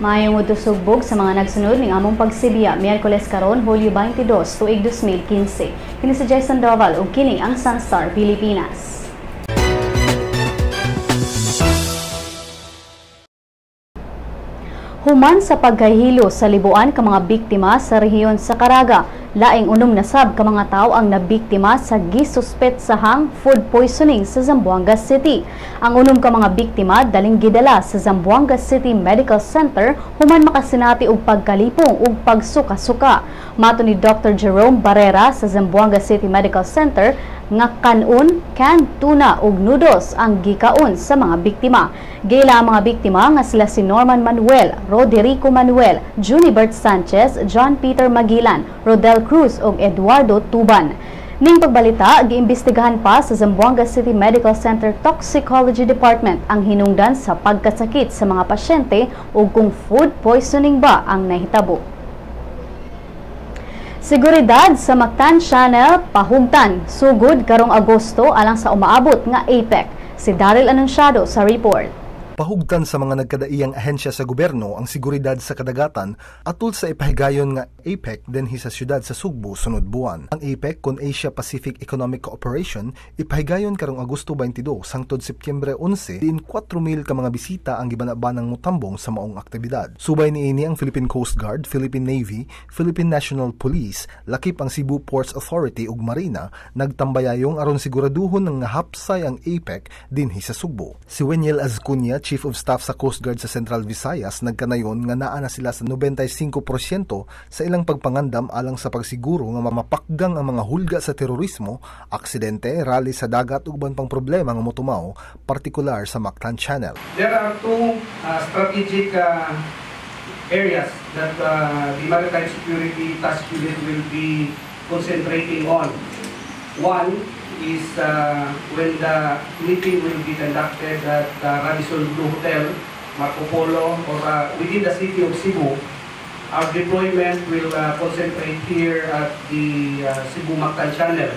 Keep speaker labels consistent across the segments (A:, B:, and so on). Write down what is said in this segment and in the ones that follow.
A: Maayong udto, Sugbog, sa mga nagsunod ning among pagsibiya, Miyerkules karon, Hulyo 22, tuig 2015. Kini si Jason Doval ug kini ang Sunstar Pilipinas. Human sa pagkahilo sa libuan ka mga biktima sa rehiyon sa Caraga, laing 6 na sab ka mga tawo ang nabiktima sa gisuspet sa hang food poisoning sa Zamboanga City. Ang 6 ka mga biktima daling gidala sa Zamboanga City Medical Center human makasinati og pagkalipong ug pagsuka-suka. Mato ni Dr. Jerome Barrera sa Zamboanga City Medical Center nga kanon, canned tuna ug noodles ang gikaon sa mga biktima. Gila ang mga biktima nga sila si Norman Manuel, Roderico Manuel, Junibert Sanchez, John Peter Maguilan, Rodel Cruz ug Eduardo Tuban. Ning pagbalita, giimbestigahan pa sa Zamboanga City Medical Center Toxicology Department ang hinungdan sa pagkasakit sa mga pasyente ug kung food poisoning ba ang nahitabo. Seguridad sa Mactan Channel pahugtan sugod karong Agosto alang sa umaabot nga APEC. Si Daryl Anunciado sa report.
B: Pahugtan sa mga nagkadaiyang ahensya sa gobyerno ang seguridad sa kadagatan atol sa ipahigayon nga APEC dinhi sa siyudad sa Sugbo sunod buwan. Ang APEC kon Asia Pacific Economic Cooperation ipahigayon karong Agosto 22 sangtod Setyembre 11 diin 4,000 ka mga bisita ang gibanabanang motambong sa maong aktibidad. Subay niini ang Philippine Coast Guard, Philippine Navy, Philippine National Police, lakip ang Cebu Ports Authority ug Marina nagtambayayong aron siguraduhon nga hapsay ang APEC dinhi sa Sugbo. Si Weniel Azcunia, Chief of Staff sa Coast Guard sa Central Visayas, nagkanayon nga naa na sila sa 95% sa ilang pagpangandam alang sa pagsiguro nga mapakgang ang mga hulga sa terorismo, aksidente, rally sa dagat ug uban pang problema nga motumaw, partikular sa Mactan Channel.
C: There are two strategic areas that the Maritime Security Task Unit will be concentrating on. One is when the meeting will be conducted at Radisson Blu Hotel, Marco Polo, or within the city of Cebu. Our deployment will concentrate here at the Cebu Mactan Channel.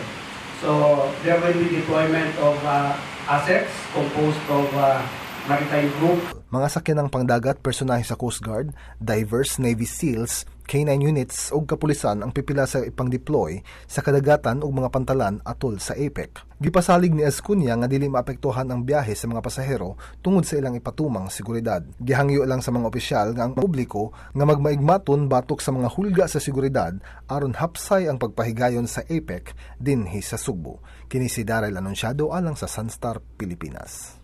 C: So there will be deployment of assets composed of maritime group.
B: Mga sakyanang pangdagat, personahe sa Coast Guard, divers, Navy SEALs, K9 units ug kapulisan ang pipila sa ipang-deploy sa kadagatan ug mga pantalan atol sa APEC. Gipasalig ni Azcunia nga dili maapektuhan ang biyahe sa mga pasahero tungod sa ilang ipatumang seguridad. Gihangyo lang sa mga opisyal nga ang publiko nga magmaigmaton batok sa mga hulga sa seguridad aron hapsay ang pagpahigayon sa APEC dinhi sa Sugbo. Kini si Daryl Anunciado alang sa Sunstar Pilipinas.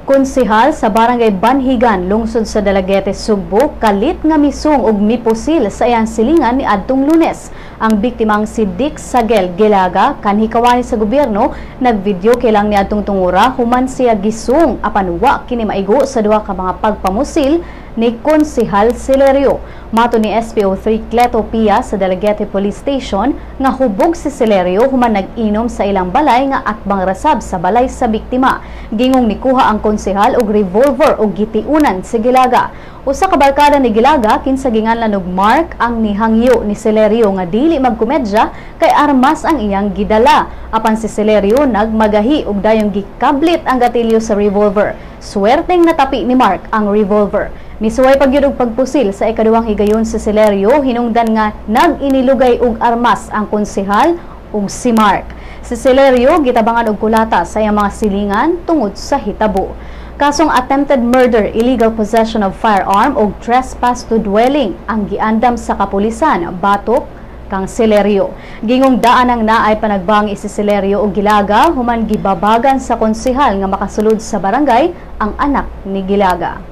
A: Konsehal sa Barangay Banhigan, lungsod sa Dalaguete, Sugbo, kalit nga misung og mipusil sa iyang silingan ni adtong Lunes. Ang biktimang si Dick Sagel Gilaga, kanhi kawani sa gobyerno, nagvideo kailang ni adtong tungura human siya gisung apan wa kini maigo sa duha ka mga pagpamusil ni Konsehal Celerio. Mato ni SPO3 Cleto Pia sa Dalaguete Police Station nga hubog si Celerio human nag-inom sa ilang balay nga atbang rasab sa balay sa biktima. Gingong nikuha ang konsehal og revolver og gitiunan si Gilaga. Usa ka barkada ni Gilaga kinsa ginganlan og Mark ang nihangyo ni Celerio nga dili magkomedya kay armas ang iyang gidala. Apan si Celerio nagmagahi og dayong gikablit ang gatilyo sa revolver. Swerteng natapi ni Mark ang revolver. Misuway pagyud og pagpusil sa ikaduhang higayon si Celerio hinungdan nga nag-inilugay og armas ang konsehal ug si Mark. Si Celerio gitabangan og kulata sa iyang mga silingan tungod sa hitabo. Kasong attempted murder, illegal possession of firearm ug trespass to dwelling ang giandam sa kapulisan batok kang Celerio. Gingong daan ang naay panagbang si Celerio og Gilaga human gibabagan sa konsehal nga makasulod sa barangay ang anak ni Gilaga.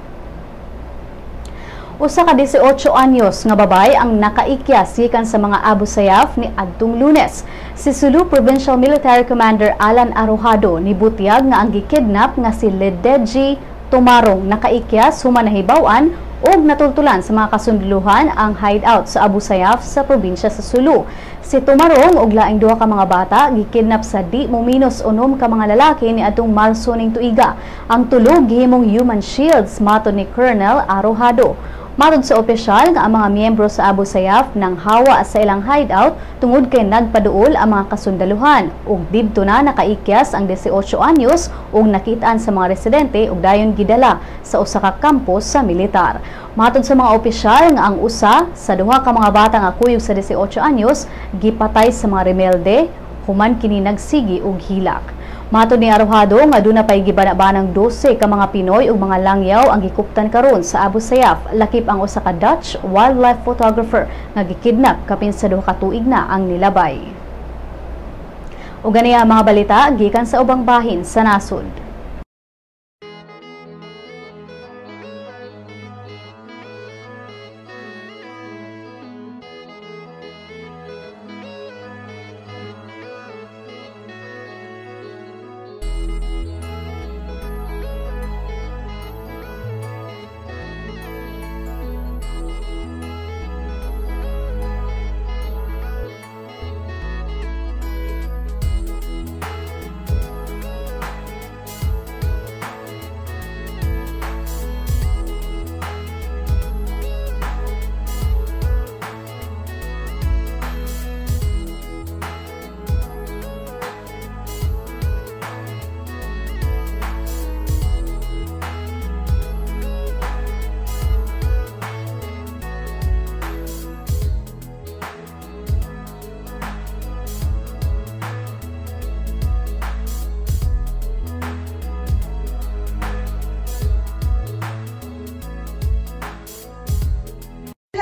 A: Usa ka 18 anyos nga babae ang nakaikyas gikan sa mga Abu Sayyaf ni adtong Lunes. Si Sulu Provincial Military Commander Alan Arojado nibutyag nga ang gikidnap nga si Ledeji Tumarong nakaikyas human nahibaw-an ug natultulan sa mga kasunduluhan ang hideout sa Abu Sayyaf sa probinsya sa Sulu. Si Tumarong ug laing duha ka mga bata gikidnap sa di mominos 6 ka mga lalaki ni adtong Marso ning tuiga. Ang tulo gihimong human shields, matod ni Colonel Arojado. Matod sa opisyal nga ang mga miyembro sa Abu Sayyaf nang hawa sa ilang hideout tungod kay nagpaduol ang mga kasundaluhan ug didto na nakaikyas ang 18 anyos ug nakitaan sa mga residente ug dayon gidala sa usa ka kampo sa militar. Matod sa mga opisyal nga ang usa sa duha ka mga bata nga kuyog sa 18 anyos gipatay sa mga rebelde human kini nagsigi og hilak. Matod ni Arojado nga duna pay gibana-banang 12 ka mga Pinoy ug mga langyaw ang gikuptan karon sa Abu Sayyaf, lakip ang usa ka Dutch wildlife photographer nga gikidnap kapin sa 2 ka tuig na ang nilabay. Ug ganiya ang mga balita gikan sa ubang bahin sa nasod.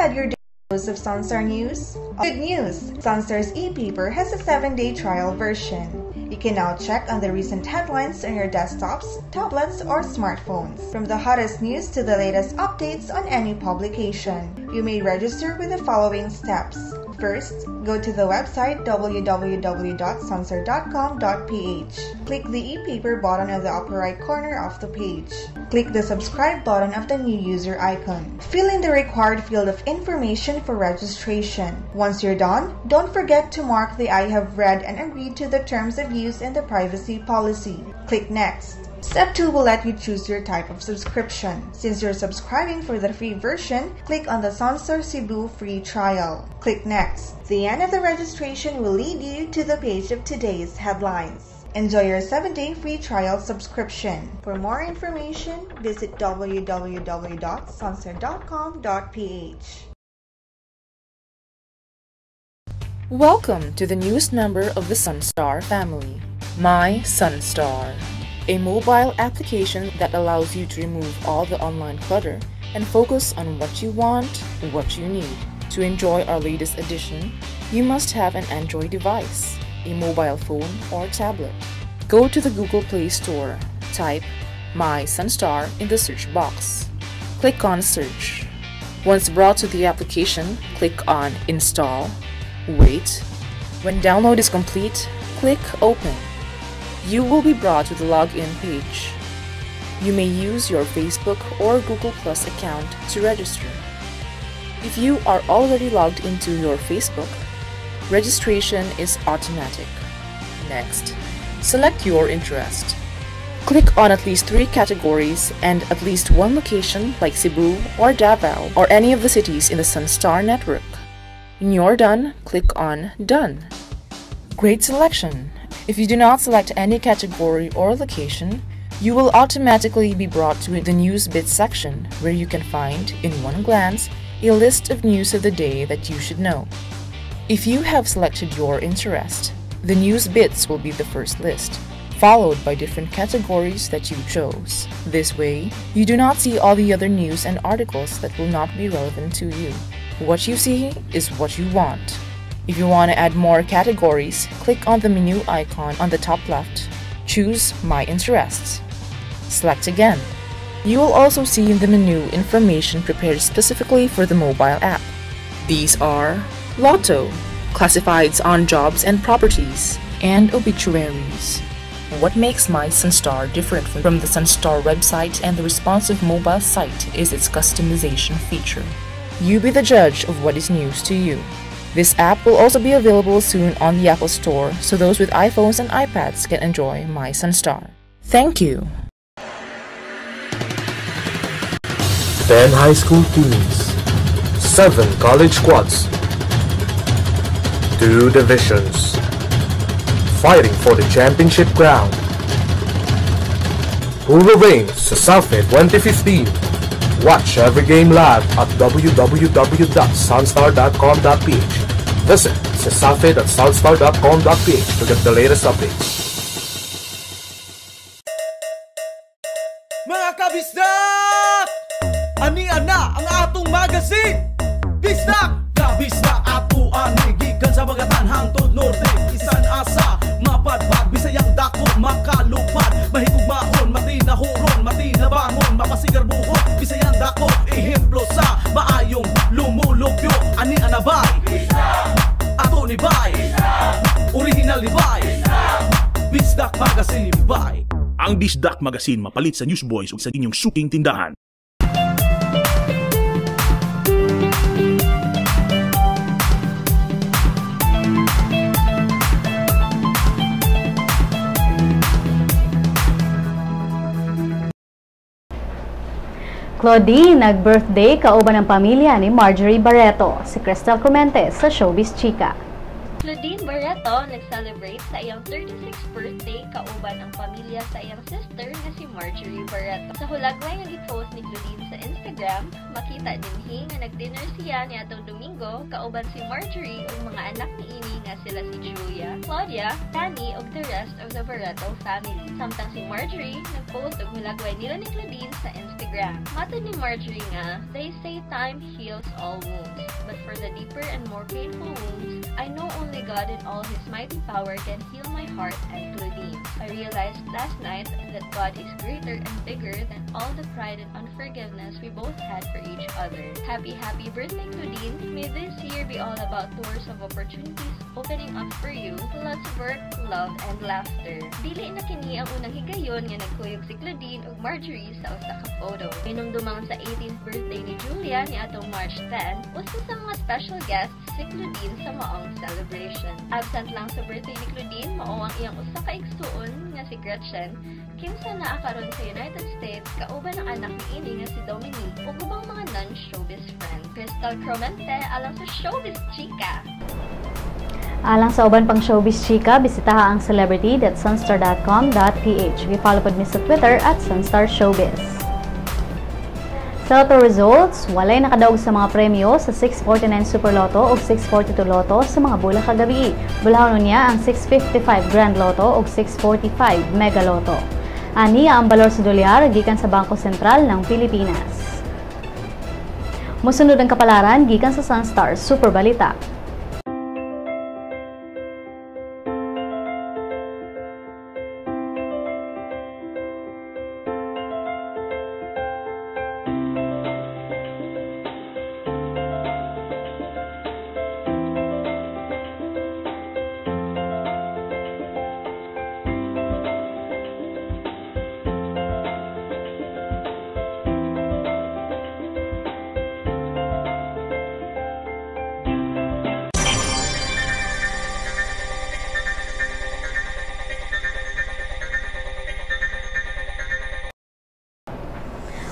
D: Had your dose of Sunstar News? Good news! Sunstar's e-paper has a 7-day trial version. You can now check on the recent headlines on your desktops, tablets, or smartphones. From the hottest news to the latest updates on any publication. You may register with the following steps. First, go to the website www.sunstar.com.ph. Click the e-paper button on the upper right corner of the page. Click the subscribe button of the new user icon. Fill in the required field of information for registration. Once you're done, don't forget to mark the I have read and agreed to the terms of use and the privacy policy. Click Next. Step 2 will let you choose your type of subscription. Since you're subscribing for the free version, click on the Sunstar Cebu free trial. Click Next. The end of the registration will lead you to the page of today's headlines. Enjoy your 7-day free trial subscription. For more information, visit www.sunstar.com.ph.
E: Welcome to the newest member of the Sunstar family, My Sunstar, a mobile application that allows you to remove all the online clutter and focus on what you want, what you need. To enjoy our latest edition, you must have an Android device, a mobile phone or tablet. Go to the Google Play Store, type My Sunstar in the search box. Click on Search. Once brought to the application, click on Install. Wait. When download is complete, click Open. You will be brought to the login page. You may use your Facebook or Google Plus account to register. If you are already logged into your Facebook, registration is automatic. Next, select your interest. Click on at least 3 categories and at least 1 location like Cebu or Davao or any of the cities in the Sunstar network. When you're done, click on Done. Great selection! If you do not select any category or location, you will automatically be brought to the News Bits section, where you can find, in one glance, a list of news of the day that you should know. If you have selected your interest, the News Bits will be the first list, followed by different categories that you chose. This way, you do not see all the other news and articles that will not be relevant to you. What you see is what you want. If you want to add more categories, click on the menu icon on the top left. Choose My Interests. Select again. You will also see in the menu information prepared specifically for the mobile app. These are Lotto, classifieds on jobs and properties, and obituaries. What makes My Sunstar different from the Sunstar website and the responsive mobile site is its customization feature. You be the judge of what is news to you. This app will also be available soon on the Apple Store, so those with iPhones and iPads can enjoy My Sunstar. Thank you!
F: 10 high school teams, 7 college squads, 2 divisions, fighting for the championship crown. Who will reign Cesafi 2015? Watch every game live at www.sunstar.com.ph. Visit cesafi.sunstar.com.ph to get the latest updates.
G: Mga kabisdak! Ania na ang atong magazine! Bisdak! Kabisdak ato ani gikan sa Bagatan hangtod Norte, isan asa mapadpad, Bisayang dako makalupad, mahigugmaon, matinahuron, matinabangon, mapasigarbuhon, Bisayang dako ehemplo sa maayong lumulupyo. Ania na bay? Bisdak! Ato ni bay? Bisdak! Original ni bay? Bisdak! Bisdak Magazine bay!
H: Ang Bisdak Magazine mapalit sa Newsboys ug sa inyong suking tindahan.
A: Claudine nag-birthday kauban ng pamilya ni Marjorie Barreto. Si Crystal Clemente sa Showbiz Chika.
I: Claudine Barreto nag-celebrate sa iyang 36th birthday kauban ang pamilya sa iyang sister nga si Marjorie Barreto. Sa hulagway nga gipost ni Claudine sa Instagram, makita dinhi nga nag-dinner siya niadtong Domingo kauban si Marjorie ug mga anak niini nga sila si Julia, Claudia, Danny ug the rest of the Barreto family. Samtang si Marjorie nag-post og hulagway nila ni Claudine sa Instagram. Matod ni Marjorie nga, they say time heals all wounds, but for the deeper and more painful wounds, I know only God in all His mighty power can heal my heart and Claudine. I realized last night that God is greater and bigger than all the pride and unforgiveness we both had for each other. Happy, happy birthday, Claudine. May this year be all about doors of opportunities opening up for you, lots of work, love, and laughter. Dili na kini ang unang higayon nga nagkuyog si Claudine ug Marjorie sa usa ka photo. Hinumdumang sa 18th birthday ni Julia ni atong March 10, usa sa mga special guests si Claudine sa maong celebration. Absent lang sa birthday ni Claudine, mao ang iyang usa ka igsuon nga si Gretchen, kinsa naa karon sa United States kauban ang anak niini nga si Dominique ug ubang mga non-showbiz friend. Crystal Cromente alang sa Showbiz Chika.
A: Alang sa uban pang Showbiz Chika, bisitaha ang celebrity.sunstar.com.ph. We-follow pod mi sa Twitter at Sunstar Showbiz. Sa Lotto results, walay nakadaog sa mga premyo sa 649 Super Lotto o 642 Lotto sa mga bola kagabi. Bulahon niya ang 655 Grand Lotto o 645 Mega Lotto. Aniya ang balor sa dolyar gikan sa Bangko Sentral ng Pilipinas. Mosunod ang kapalaran gikan sa Sunstar Super Balita.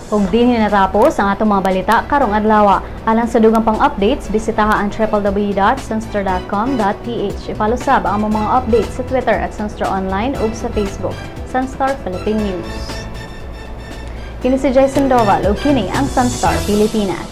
A: Ug dinhi natapos ang atong mga balita karong adlaw. Alang sa dugang pang updates, bisitaha ang www.sunstar.com.ph. I-follow sab ang mga updates sa Twitter at Sunstar Online ug sa Facebook, Sunstar Philippine News. Kini si Jason Doval ug kini ang Sunstar Pilipinas.